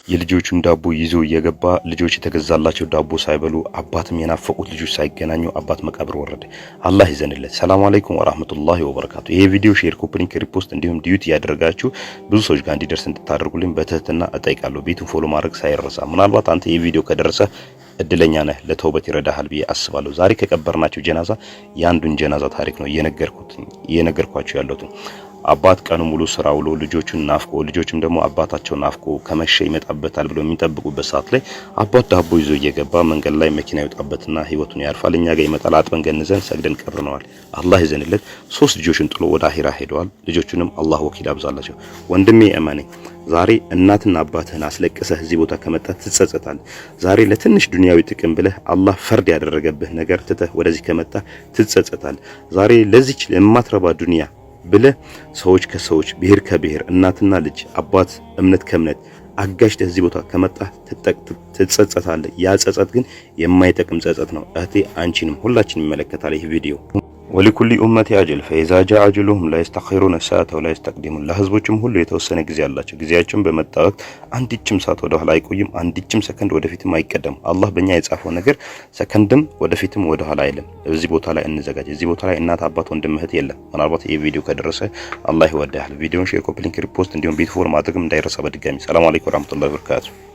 የልጆቹን ዳቦ ይዞ እየገባ ልጆች የተገዛላቸው ዳቦ ሳይበሉ፣ አባትም የናፈቁት ልጆች ሳይገናኙ አባት መቃብር ወረደ። አላህ ይዘንለት። ሰላም አለይኩም ወራህመቱላሂ ወበረካቱ። ይሄ ቪዲዮ share፣ copy link፣ repost እንዲሁም duet እያደረጋችሁ ብዙ ሰዎች ጋር እንዲደርስ እንድታደርጉልኝ በትህትና እጠይቃለሁ። ቤቱን follow ማድረግ ሳይረሳ። ምናልባት አንተ ይሄ ቪዲዮ ከደረሰ እድለኛ ነህ፣ ለተውበት ይረዳሃል ብዬ አስባለሁ። ዛሬ ከቀበርናቸው ጀናዛ የአንዱን ጀናዛ ታሪክ ነው እየነገርኳችሁ ያለሁት። አባት ቀኑ ሙሉ ስራ ውሎ ልጆቹን ናፍቆ፣ ልጆችም ደግሞ አባታቸው ናፍቆ ከመሸ ይመጣበታል ብሎ የሚጠብቁበት ሰዓት ላይ አባት ዳቦ ይዞ እየገባ መንገድ ላይ መኪና ይወጣበትና ህይወቱን ያርፋል። እኛ ጋር ይመጣል። አጥበን ገንዘን ሰግደን ቀብረነዋል። አላህ ይዘንለት። ሶስት ልጆችን ጥሎ ወደ አሂራ ሄደዋል። ልጆቹንም አላህ ወኪል አብዛላቸው። ወንድሜ እመነኝ፣ ዛሬ እናትና አባትህን አስለቅሰህ እዚህ ቦታ ከመጣ ትጸጸታለህ። ዛሬ ለትንሽ ዱንያዊ ጥቅም ብለህ አላህ ፈርድ ያደረገብህ ነገር ትተህ ወደዚህ ከመጣ ትጸጸታለህ። ዛሬ ለዚች ለማትረባ ዱንያ ብለህ ሰዎች ከሰዎች፣ ብሔር ከብሔር፣ እናትና ልጅ፣ አባት እምነት ከእምነት አጋጭተህ እዚህ ቦታ ከመጣህ ትጸጸታለህ። ያ ጸጸት ግን የማይጠቅም ጸጸት ነው። እህቴ፣ አንቺንም ሁላችንም ይመለከታል ይህ ቪዲዮ። ولكل أمة أجل فإذا جاء أجلهم لا يستأخرون ساعة ولا يستقدمون። ለህዝቦችም ሁሉ የተወሰነ ጊዜ አላቸው። ጊዜያቸውን በመጣ ወቅት አንዲችም ሰዓት ወደ ኋላ አይቆይም፣ አንዲችም ሰከንድ ወደፊትም አይቀደም። አላህ በእኛ የጻፈው ነገር ሰከንድም ወደፊትም ወደ ኋላ አይልም። እዚህ ቦታ ላይ እንዘጋጅ። እዚህ ቦታ ላይ እናት፣ አባት፣ ወንድም፣ እህት የለም። ምናልባት ይህ ቪዲዮ ከደረሰ አላህ ይወዳል። ቪዲዮን share፣ copy link፣ repost እንዲሁም ቤት follow ማድረግም እንዳይረሳ። በድጋሚ ሰላም አለይኩም ወራህመቱላሂ ወበረካቱ።